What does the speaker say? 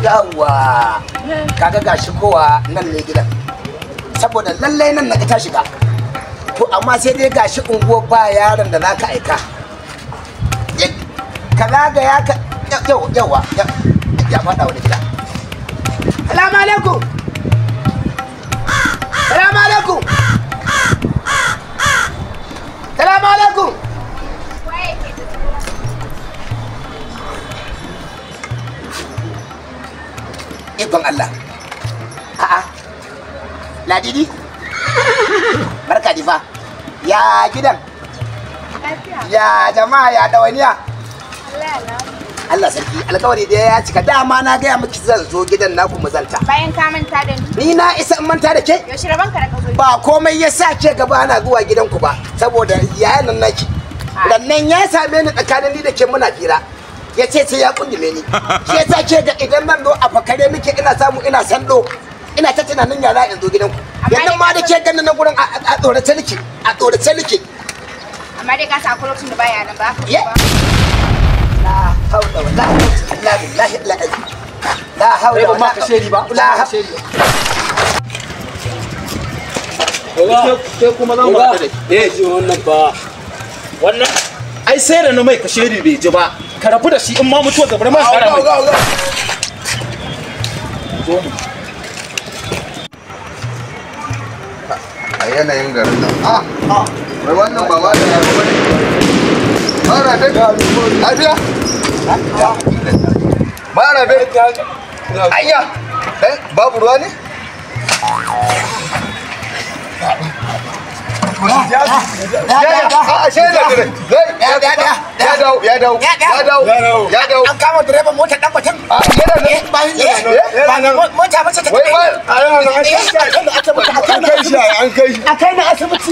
Yawwa, kaga gashi kowa nan ne gidan. Saboda lallai nan naga ta shiga. To amma sai dai gashi unguwar ba yaron da zaka aika. Ka zagaya ka yawa ya faɗa wani gida. Salamu alaikum. Salamu alaikum. Salamu alaikum. Ikon Allah. A'a. Ladidi? Barka difa. Ya gidan? Ya jama'a ya dawaniya? Allah sarki, alkawari da ya cika. Dama na gaya miki zan zo gidan naku mu zanta. Bayan ka manta da ni. Ni na isa in manta da ke? Yaushe rabon ka da ka zo? Ba komai ya sa ke gaba na zuwa gidanku ba, saboda yayan nan naki. Rannan ya same ni tsakanin ni da ke muna fira. Ya ce sai ya kundume ni. Shi yasa ke ga idan nan zo a fakare muke ina samu ina sando. Ina ta tunanin yara in zo gidanku. Yanzu ma da ke ganin nan gurin a tsorace nake, a tsorace nake. Amma dai ka sa akwai lokacin da baya nan ba. La haula wala quwwata illa billahi al-azim. La haula wala la haula. Ke kuma zan ba da eh ji wannan ba. Wannan ai sai da na mai kashedi bai ji ba. Ka rabu da shi in ma mutuwa gabar ma kara mai. Zo mu. A yanayin garin nan. Ah, wai wannan ba ma da yaro bane. Mara be. Lafiya? Mara be. Ayya. Dan babu ruwa ne? Ya dawo. An kama direban motar dan mutum. Mota mace ta kai. An kai shi. A kai na asibiti.